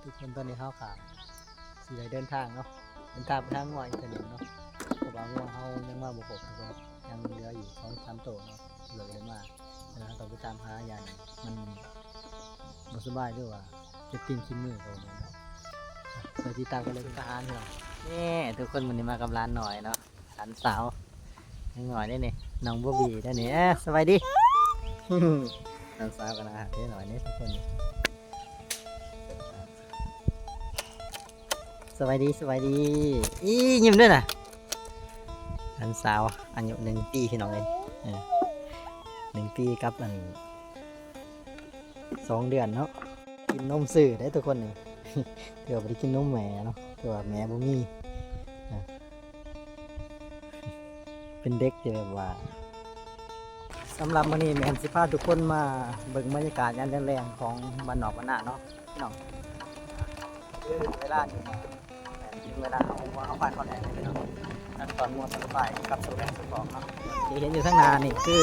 ທຸກຄົນ ຕອນນີ້ເຮົາກະຊິໄດ້ເດີນທາງເນາະ ເດີນທາງໄປຫາງົວອີກເທື່ອໜຶ່ງເນາະ ເພາະວ່າງົວເຮົາຍັງມາບໍ່ຄົບທຸກຄົນ ຍັງເຫຼືອຢູ່ສອງສາມໂຕເນາະ ເລີຍໄດ້ມາ ແຕ່ເຮົາຕ້ອງໄປຕາມຫາ ຢ້ານມັນບໍ່ສະບາຍ ຫຼືວ່າເຈັບຕີນກິນມືກໍບໍ່ແມ່ນເນາະ ໄປຕິດຕາມກັນເລີຍ ທະຫານເນາະ ນີ້ທຸກຄົນ ມື້ນີ້ມາກັບຫຼານນ້ອຍເນາະ ຫຼານສາວ ຍັງນ້ອຍເດ້ນີ້ ນ້ອງໂບບີເດ້ນີ້ ເອີ ສະບາຍດີ ຫຼານສາວກໍໜ້າຮັກເດ້ນ້ອຍນີ້ທຸກຄົນ ສະບາຍດີ ສະບາຍດີ ອີ ຍິ້ມດ້ວຍນະ ຫຼານສາວອາຍຸໜຶ່ງປີພີ່ນ້ອງເອີຍ ເອີ ໜຶ່ງປີກັບອັນ ສອງເດືອນເນາະ ກິນນົມຊື່ເດ້ທຸກຄົນນີ້ ຖືວ່າບໍ່ໄດ້ກິນນົມແມ່ເນາະ ຖືວ່າແມ່ບໍ່ມີ ເປັນເດັກທີ່ແບບວ່າ ສຳລັບມື້ນີ້ແມ່ນຊິພາທຸກຄົນມາເບິ່ງບັນຍາກາດຍາມແລງໆຂອງບ້ານນອກບ້ານນາເນາະ ພີ່ນ້ອງ ຄືເວລານີ້ແມ່ນເຖິງເວລາເຮົາ ເຮົາພາເຂົ້າແລງແລ້ວເນາະ ຂັ້ນຕອນງົວສະໄປກັບສູ່ແລງສູ່ຂອງເນາະ ທີ່ເຫັນຢູ່ທາງໜ້ານີ້ຄື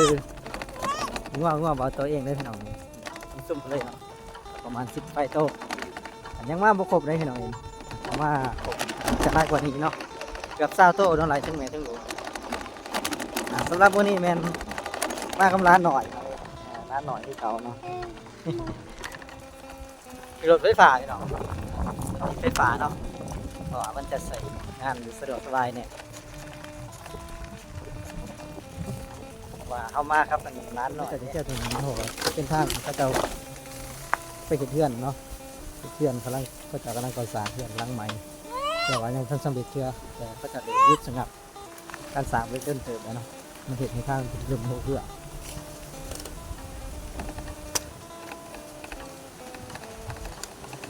ງົວ ງົວເບົາໂຕເອງເດ້ພີ່ນ້ອງ ຊຸມເລີຍເນາະ ປະມານສິບປາຍໂຕ ຍັງມາບໍ່ຄົບເດ້ພີ່ນ້ອງເອີຍ ມາຄົບຈະຫຼາຍກວ່ານີ້ເນາະ ເກືອບຊາວໂຕເນາະ ຫຼາຍເຖິງແມ່ເຖິງລູກ ອ່າ ສຳລັບມື້ນີ້ແມ່ນມາກັບຫຼານນ້ອຍ ອ່າ ຫຼານນ້ອຍຄືເກົ່າເນາະ ຂີ່ລົດໄຟຟ້າພີ່ນ້ອງ ລົດໄຟຟ້າເນາະ ເພາະວ່າມັນຈະໃຊ້ງານສະດວກສະບາຍແດ່ ວ່າເຮົາມາກັບອັນນັ້ນເນາະ ເປັນທາງເຂົາເຈົ້າໄປເຮັດເຮືອນເນາະ ເຮັດເຮືອນ ກຳລັງ ເຂົາເຈົ້າກຳລັງກໍ່ສ້າງເຮືອນຫຼັງໃໝ່ ແຕ່ວ່າຍັງບໍ່ທັນສຳເລັດເທື່ອ ແຕ່ເຂົາເຈົ້າໄດ້ຢຸດສະງັບການສ້າງໄປດົນເຕີບແລ້ວເນາະ ມັນເຮັດໃຫ້ທາງເປັນລຸ່ມໂຮເຮືອ ອ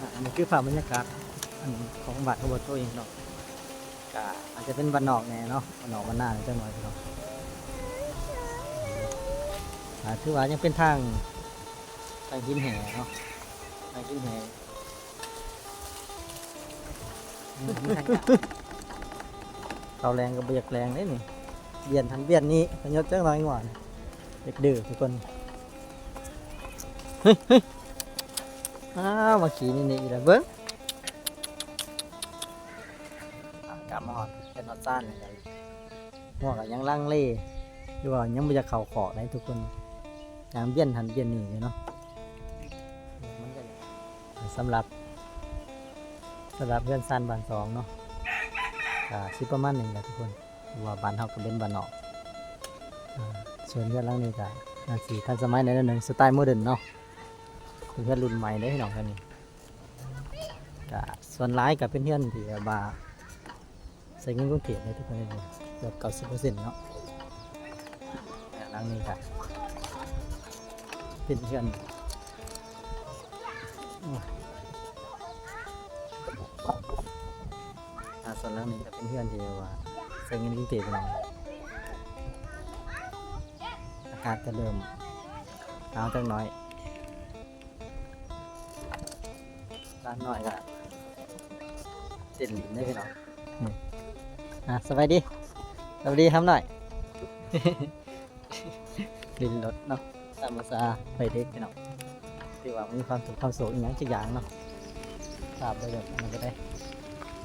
າ ອັນນີ້ຄືພາບບັນຍາກາດ ອັນ ຂອງບ້ານຂອງບໍ່ໂຕເອງເນາະ ກະອາດຈະເປັນບ້ານນອກແດ່ເນາະ ບ້ານນອກບ້ານນາແດ່ຈັກໜ້ອຍເນາະ ອາ ຖືວ່າຍັງເປັນທາງ ທາງຫີນແຫ່ເນາະ ທາງຫີນແຫ່ ອືມ ເຂົ້າແລງກໍບໍ່ຢາກແລງເດ້ນີ້ ບຽນຫັ້ນບຽນນີ້ ຂະຫຍົດຈັກໜ້ອຍງວນ ເດັກດື້ທຸກຄົນ ເຮີ້ຍ ເຮີ້ຍ ອ້າວ ມາຂີ່ນີ້ອີກແລ້ວເບິ່ງ ອ່າ ກັບມາຮອດເຮືອນຮອດຊານແລ້ວ ງົວກໍຍັງລັງເລ ຫຼືວ່າຍັງບໍ່ຢາກເຂົ້າຄອກໃດ໋ທຸກຄົນ ຍ່າງບຽນຫັ້ນບຽນນີ້ຢູ່ເນາະ ມັນກໍ ສຳລັບ ສຳລັບເຮືອນຊານບ້ານສອງເນາະ ກໍຊິປະມານນີ້ແຫຼະທຸກຄົນ ເພາະວ່າບ້ານເຮົາກໍເປັນບ້ານນອກ ອາ ສ່ວນເຮືອນຫຼັງນີ້ກໍໜ້າຊິທັນສະໄໝແດ່ໜ້ອຍໜຶ່ງ ສະໄຕໂມເດີນເນາະ ເປັນເຮືອນລຸ້ນໃໝ່ເດ້ພີ່ນ້ອງ ທາງນີ້ ກະສ່ວນຫຼາຍກະເປັນເຮືອນທີ່ແບບວ່າໃຊ້ເງິນກຸງເທບເລີຍທຸກຄົນເອີຍ ເກືອບເກົ້າສິບເປີເຊັນເນາະ ແລະຫຼັງນີ້ກະເປັນເຮືອນ ອາ ສ່ວນຫຼັງນີ້ກະເປັນເຮືອນທີ່ແບບວ່າໃຊ້ເງິນກຸງເທບພີ່ນ້ອງ ອາກາດກະເລີ່ມໜາວຈັກໜ້ອຍ. ຫຼານນ້ອຍກໍເຕັ້ນຫຼິ້ນເດ້ພີ່ນ້ອງ ອືມ ອ່າ ສະບາຍດີ ສະບາຍດີຄຳນ້ອຍ ຫຼິ້ນລົດເນາະ ຕາມພາສາໄວເດັກພີ່ນ້ອງ ຖືວ່າມີຄວາມສຸກຄວາມໂສກອີ່ຫຍັງຈັກຢ່າງເນາະ ພາບໄດ້ແບບນັ້ນກໍໄດ້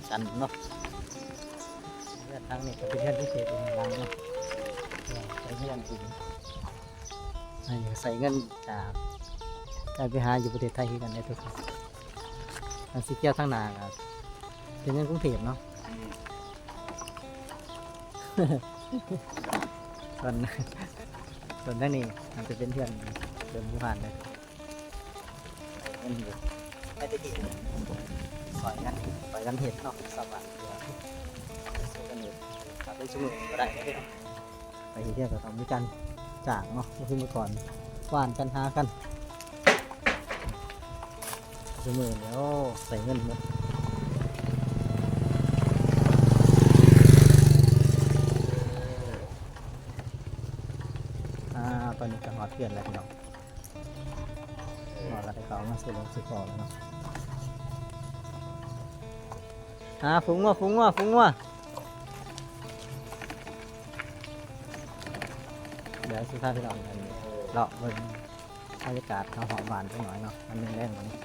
ສັນເນາະ ເຮືອນຫຼັງນີ້ກໍເປັນເຮືອນພິເສດອີກຫຼັງເນາະ ເປັນເຮືອນທີ່ ໃຫ້ໃຊ້ເງິນຈາກການໄປຫາຢູ່ປະເທດໄທຄືກັນເດ້ທຸກຄົນ ທາງສີຂຽວທາງໜ້າກໍເປັນເຮືອນກຸງເທບເນາະ ສ່ວນ ສ່ວນທາງນີ້ອາດຈະເປັນເຮືອນເດີມບູຮານເດ້ ເງິນຢູ່ ໃນແຕ່ກີ້ ຊ່ອຍກັນ ຊ່ອຍກັນເຮັດເນາະ ຊາວບ້ານເພື່ອ ຊ່ອຍກັນເຮັດ ຖ້າໄປຊຸມື້ນີ້ບໍ່ໄດ້ເດ້ ໄປເຮັດວຽກກໍຕ້ອງມີການຈ້າງເນາະ ບໍ່ຄືເມື່ອກ່ອນ ຫວ່ານກັນ ຫາກັນ ຊຸມື້ນີ້ ໂອ້ ໃຊ້ເງິນໝົດ ອ່າ ຕອນນີ້ກໍຮອດເຮືອນແລ້ວພີ່ນ້ອງ ວ່າກໍໄດ້ເຂົ້າມາສູ່ເລື່ອງສູ່ຄອງແລ້ວເນາະ ອ່າ ຝູງງົວ ຝູງງົວ ຝູງງົວ ດຽວຊິພາພີ່ນ້ອງ ອັນ ເລາະເບິ່ງບັນຍາກາດແຖວຮອບບ້ານຈັກໜ້ອຍເນາະ ມັນແລງໆ ກວ່ານີ້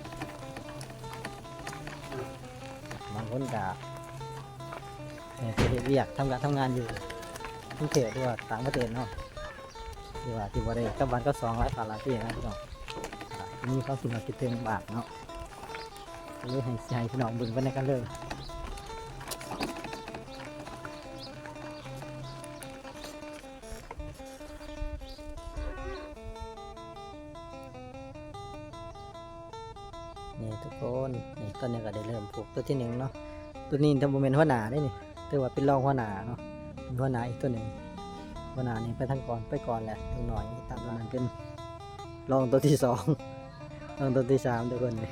ບາງຄົນກະ ເອີ ໄປເຮັດວຽກ ທຳການທຳງານຢູ່ກຸງເທບ ຫຼືວ່າຕ່າງປະເທດເນາະ ຫຼືວ່າທີ່ບໍ່ໄດ້ກັບບ້ານກັບຊ່ອງຫຼາຍພາລະທີ່ນະພີ່ນ້ອງ ກະມີຄວາມຄິດຮອດຄິດເຖິງບ້ານເນາະ ກະເລີຍໃຫ້ ຊິໃຫ້ພີ່ນ້ອງເບິ່ງໄປນຳກັນເລີຍ. ນີ້ທຸກຄົນ ນີ້ຕອນນີ້ກະໄດ້ເລີ່ມຜູກຕົວທີໜຶ່ງເນາະ ຕົວນີ້ແຕ່ບໍ່ແມ່ນຫົວໜ້າເດ້ນີ້ ຖືວ່າເປັນລອງຫົວໜ້າເນາະ ເປັນຫົວໜ້າອີກຕົວໜຶ່ງ ຫົວໜ້ານີ້ໄປທາງກ່ອນ ໄປກ່ອນແຫຼະ ຕົວນ້ອຍຕາມຕົວນັ້ນເປັນລອງຕົວທີສອງ ລອງຕົວທີສາມທຸກຄົນ ນີ້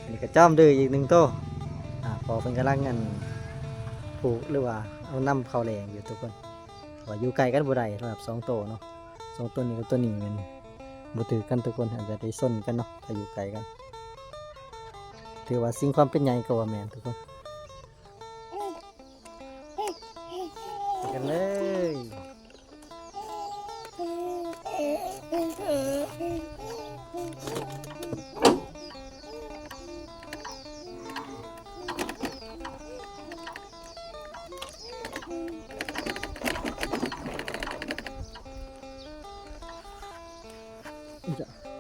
ອັນນີ້ກະຈອມດື້ອີກໜຶ່ງໂຕ ອາ ພໍ່ເພິ່ນກຳລັງ ອັນ ຜູກ ຫຼືວ່າເອົານຳເຂົ້າແລ້ງຢູ່ທຸກຄົນ ເພາະວ່າຢູ່ໃກ້ກັນບໍ່ໄດ້ສຳລັບສອງໂຕເນາະ ສອງໂຕນີ້ກັບໂຕນີ້ແມ່ນບໍ່ຖືກກັນທຸກຄົນ ອາດຈະໄດ້ຊົນກັນເນາະ ຖ້າຢູ່ໃກ້ກັນ ຖືວ່າຊິງຄວາມເປັນໃຫຍ່ກະວ່າແມ່ນທຸກຄົນ ໄປກັນເລີຍ.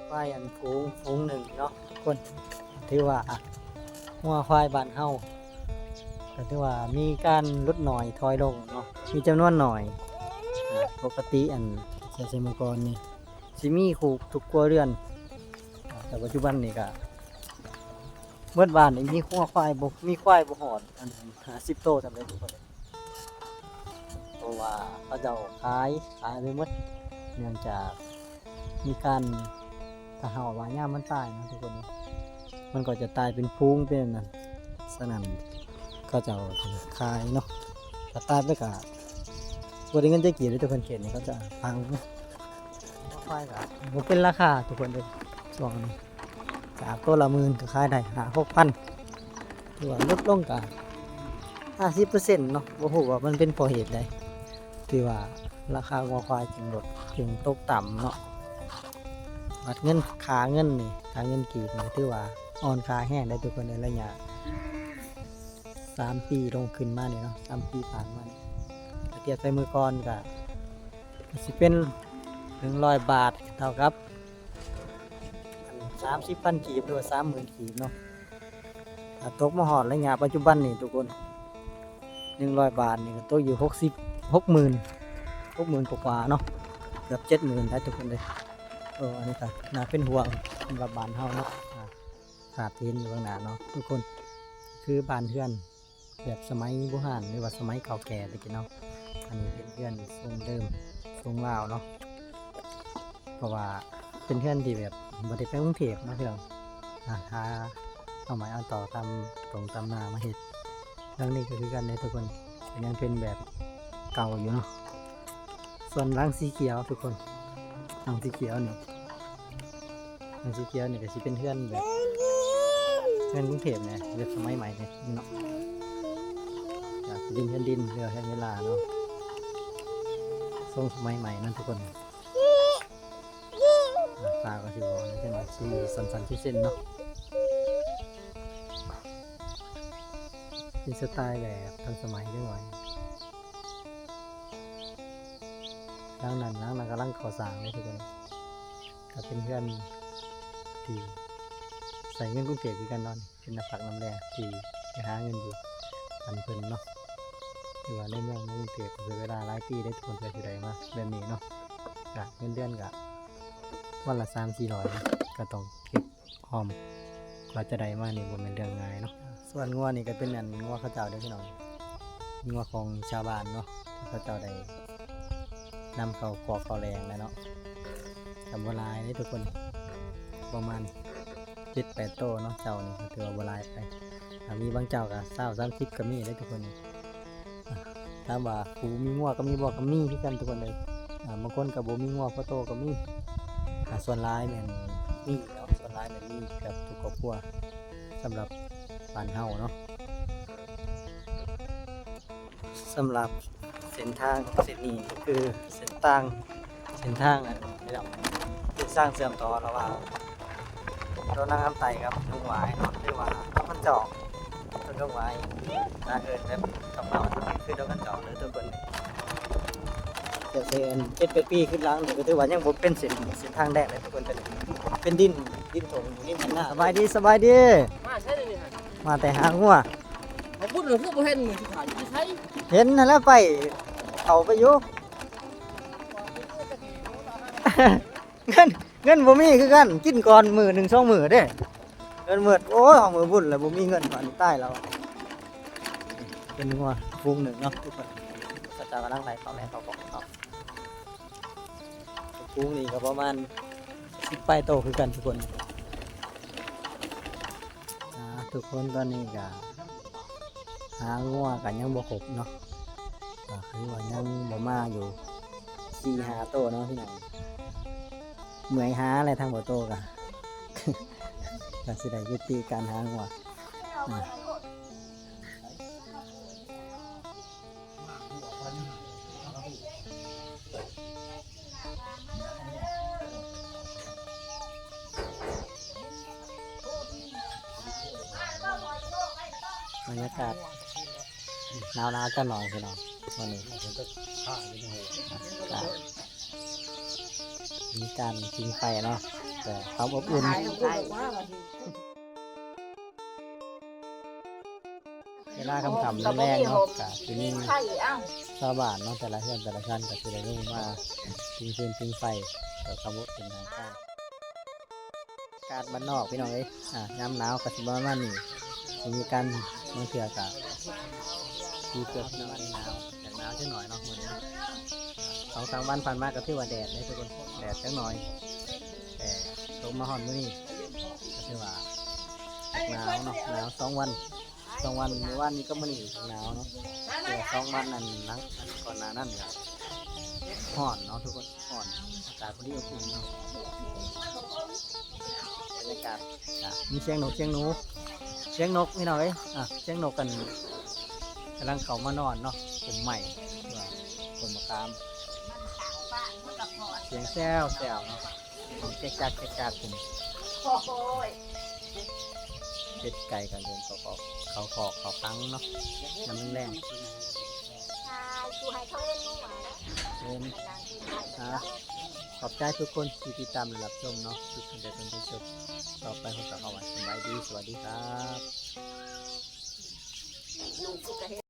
ຄວາຍອັນຝູງ ຝູງໜຶ່ງເນາະທຸກຄົນ ຖືວ່າງົວຄວາຍບ້ານເຮົາ ກະຖືວ່າມີການຫຼຸດໜ້ອຍຖອຍລົງເນາະ ມີຈຳນວນໜ້ອຍ ອາ ປົກກະຕິອັນ ເສຍໃສ່ມື້ກ່ອນນີ້ ຊິມີຄູ່ທຸກຄົວເຮືອນ ອາ ແຕ່ປັດຈຸບັນນີ້ກະເບິດບ້ານນີ້ມີງົວຄວາຍບໍ່ ມີຄວາຍບໍ່ຮອດອັນຫ້າສິບໂຕສ່ຳໃດທຸກຄົນ ເພາະວ່າເຂົາເຈົ້າຂາຍ ຂາຍໄປໝົດ ເນື່ອງຈາກມີການ ຖ້າເຮົາວ່າຍາມມັນຕາຍເນາະທຸກຄົນເນາະ ມັນກໍຈະຕາຍເປັນຝູງເປັນອັນນັ້ນ ສະນັ້ນເຂົາເຈົ້າຂາຍເນາະ ຖ້າຕາຍໄປກະບໍ່ໄດ້ເງິນຈັກກີບເດ້ທຸກຄົນ ເຂດນີ້ເຂົາຈະຝັງ ຄວາຍກະບໍ່ເປັນລາຄາທຸກຄົນເອີຍ ຊ່ວງນີ້ ຈາກໂຕລະໝື່ນກະຂາຍໄດ້ຫ້າຫົກພັນ ຖືວ່າຫຼຸດລົງກະຫ້າສິບເປີເຊັນເນາະ ບໍ່ຮູ້ວ່າມັນເປັນເພາະເຫດໃດ ທີ່ວ່າລາຄາງົວຄວາຍຈຶ່ງລົດ ຈຶ່ງຕົກຕ່ຳເນາະ ບັດເງິນ ຄ່າເງິນນີ້ ຄ່າເງິນກີບນີ້ ຖືວ່າອ່ອນຄ່າແຮງໄດ໋ທຸກຄົນ ໃນໄລຍະສາມປີລົງຂຶ້ນມານີ້ເນາະ ສາມປີຜ່ານມານີ້ ຖ້າທຽບໃສ່ມື້ກ່ອນກະ ກະຊິເປັນໜຶ່ງຮ້ອຍບາດ ເທົ່າກັບສາມສິບພັນກີບ ຫຼືວ່າສາມໝື່ນກີບເນາະ ຖ້າຕົກມາຮອດໄລຍະປັດຈຸບັນນີ້ທຸກຄົນ ໜຶ່ງຮ້ອຍບາດນີ້ກະຕົກຢູ່ຫົກສິບ ຫົກໝື່ນ ຫົກໝື່ນກວ່າໆເນາະ ເກືອບເຈັດໝື່ນໄດ໋ທຸກຄົນເອີຍ ເອີ ອັນນີ້ກະໜ້າເປັນຫ່ວງສຳລັບບ້ານເຮົາເນາະ ອາ ພາບທີ່ເຫັນຢູ່ຂ້າງໜ້າເນາະທຸກຄົນ ຄືບ້ານເຮືອນ ແບບສະໄໝບູຮານ ຫຼືວ່າສະໄໝເກົ່າແກ່ແຕ່ກີ້ເນາະ ອັນນີ້ເປັນເຮືອນຊົງເດີມຊົງລາວເນາະ ເພາະວ່າເປັນເຮືອນທີ່ແບບບໍ່ໄດ້ໄປກຸງເທບເນາະພີ່ນ້ອງ ຫາ ຫາເອົາໄມ້ເອົາຕໍຕາມຕົງຕາມນາມາເຮັດ ຫຼັງນີ້ກະຄືກັນເດ້ທຸກຄົນ ກະຍັງເປັນແບບເກົ່າຢູ່ເນາະ ສ່ວນຫຼັງສີຂຽວທຸກຄົນ ຫຼັງສີຂຽວນີ້ ຫຼັງສີຂຽວນີ້ກະຊິເປັນເຮືອນແບບ ເຮືອນກຸງເທບແດ່ ແບບສະໄໝໃໝ່ແດ່ເນາະ ກະຊິເປັນເຮືອນດິນ ເຮືອນ ເຮືອນເວລາເນາະ ຊົງສະໄໝໃໝ່ນັ້ນທຸກຄົນ ອາ ຟ້າກະຊິບໍ່ ຈັ່ງວ່າຊິສັ້ນໆເສັ້ນໆເນາະ ເປັນສະໄຕແບບທັນສະໄໝຈັກໜ້ອຍ ຫຼັງນັ້ນ ຫຼັງນັ້ນກຳລັງກໍ່ສ້າງເດ້ທຸກຄົນ ກະເປັນເຮືອນທີ່ໃຊ້ເງິນກຸງເທບຄືກັນເນາະ ເປັນນ້ຳພັກນ້ຳແຮງທີ່ໄປຫາເງິນຢູ່ນຳເພິ່ນເນາະ ຖືວ່າໃນເມືອງໃນກຸງເທບກະໃຊ້ເວລາຫຼາຍປີເດ້ທຸກຄົນ ກວ່າຊິໄດ້ມາແບບນີ້ເນາະ ກະເງິນເດືອນກະວັນລະສາມສີ່ຮ້ອຍ ກະຕ້ອງເກັບ ອອມ ກວ່າຈະໄດ້ມານີ້ບໍ່ແມ່ນເລື່ອງງ່າຍເນາະ ສ່ວນງົວນີ້ກະເປັນອັນງົວເຂົາເຈົ້າເດີພີ່ນ້ອງ ງົວຂອງຊາວບ້ານເນາະ ເຂົາເຈົ້າໄດ້ນຳເຂົ້າຄອກເຂົ້າແລ້ງແລ້ວເນາະ ກະບໍ່ຫຼາຍເດ້ທຸກຄົນ ປະມານເຈັດແປດໂຕເນາະ ເຈົ້ານີ້ກະຖືວ່າບໍ່ຫຼາຍປານໃດ ຖ້າມີບາງເຈົ້າກະຊາວສາມສິບກະມີເດ້ທຸກຄົນ ອາ ຖາມວ່າຜູ້ມີງົວກະມີບໍ່ ກະມີຄືກັນທຸກຄົນເອີຍ ອາ ບາງຄົນກະບໍ່ມີງົວພໍໂຕກະມີ ອາ ສ່ວນຫຼາຍແມ່ນມີເນາະ ສ່ວນຫຼາຍແມ່ນມີເກືອບທຸກຄອບຄົວ ສຳລັບບ້ານເຮົາເນາະ ສຳລັບເສັ້ນທາງເສັ້ນນີ້ກະຄືເສັ້ນທາງ ເສັ້ນທາງອັນນີ້ເນາະ ເສັ້ນທາງເຊື່ອມຕໍ່ລະຫວ່າງ ໂຕນາງຄຳໄຕ້ກັບໜອງຫວາຍເນາະ ຫຼືວ່າເຂົາເຈົ້າ ເຂົາ ລົງໄວ້ ຖ້າເອີ້ນແບບຄຳເວົ້າຄືດອກກັນຈອກເດີທຸກຄົນ. ຈາກເສຍເຈັດແປດປີຂຶ້ນຫຼັງນີ້ ກໍຖືວ່າຍັງບໍ່ເປັນເສັ້ນ ເສັ້ນທາງແດງເລີຍທຸກຄົນ. ເປັນດິນ ດິນທົ່ງ ດິນນາ. ສະບາຍດີ ສະບາຍດີ. ມາໃສນີ້ຫັ້ນ? ມາແຕ່ຫາງົວ. ເອົາບຸນ ຄືບໍ່ເຫັນມື້ສຸດທ້າຍຢູ່ໃສ? ເຫັນຫັ້ນແຫຼະ ໄປ ເຂົ້າໄປຢູ່. ເງິນ ເງິນບໍ່ມີຄືກັນ ກິນກ່ອນມື້ໜຶ່ງສອງມື້ເດ້ ເງິນໝົດ. ໂອ້ຍ ເອົາມື້ບຸນແລ້ວບໍ່ມີເງິນ ບາດນີ້ຕາຍແລ້ວ. ເປັນງົວຝູງໜຶ່ງເນາະທຸກຄົນ ເຂົາເຈົ້າກຳລັງໄລ່ເຂົ້າ ໄລ່ເຂົ້າຂອງເຂົາ. ຝູງນີ້ກໍປະມານສິບປາຍໂຕຄືກັນທຸກຄົນ. ອ່າ ທຸກຄົນ ຕອນນີ້ກໍຫາງົວກໍຍັງບໍ່ຄົບເນາະ ກໍຄືວ່າຍັງບໍ່ມາຢູ່ສີ່ຫ້າໂຕເນາະພີ່ນ້ອງ. ເມື່ອຍຫາແລ້ວ ທາງບໍ່ໂຕກໍ ກໍຊິໄດ້ຍຸຕິການຫາງົວ. ອ່າ ບັນຍາກາດໜາວໆ ຈັກໜ້ອຍພີ່ນ້ອງ ມື້ນີ້ ກໍມີການຜິງໄຟເນາະ ເພື່ອຄວາມອົບອຸ່ນ. ເວລາຄ່ຳໆ ແລງໆ ເນາະ ກະຊິມີຊາວບ້ານເນາະ ແຕ່ລະເຮືອນແຕ່ລະຊານ ກະຊິໄດ້ລົງມາຜິງຟືນຜິງໄຟ ເພື່ອຄຳວ່າເປັນທາງການ. ອາກາດບ້ານນອກພີ່ນ້ອງເອີຍ ອ່າ ຍາມໜາວກະຊິປະມານນີ້ ຊິມີການ ບາງເທື່ອກະ ມີເກີດໜາວ ໜາວຈັກໜ້ອຍເນາະ ມື້ນີ້ເນາະ. ສອງສາມວັນຜ່ານມາກະຖືວ່າແດດເດ້ທຸກຄົນ ແດດຈັກໜ້ອຍ ແຕ່ລົງມາຮອດມື້ນີ້ ກະຖືວ່າໜາວເນາະ ໜາວສອງວັນ ສອງວັນ ມື້ວານນີ້ກັບມື້ນີ້ໜາວເນາະ ແຕ່ສອງວັນນັ້ນ ຫຼັງ ອັນກ່ອນໜ້ານັ້ນກະຮ້ອນເນາະທຸກຄົນ ຮ້ອນ ອາກາດບໍ່ດີອົບອຸ່ນເນາະ. ບັນຍາກາດກະມີສຽງນົກ ສຽງໜູ ສຽງນົກພີ່ນ້ອງເອີຍ ອ່າ ສຽງນົກກັນ ກຳລັງເຂົ້າມານອນເນາະ ກົມໄມ້ ຫຼືວ່າກົມມະຂາມ ສຽງແຊວໆ ເນາະ. ແຈກຈັກ ແຈກຈັກ ໂອ້ຍ ເປັດໄກ່ກໍເດີນເຂົ້າຄອກ ເຂົ້າຄອກເຂົ້າຂັງເນາະ ຍາມແລງໆ ເອີ້ນ ອ່າ ຂອບໃຈທຸກຄົນທີ່ຕິດຕາມ ແລະ ຮັບຊົມເນາະ ຄລິບເດີນຈົນຈົບ ຕໍ່ໄປພວກເຮົາກໍວ່າສະບາຍດີ ສະຫວັດດີຄັບ.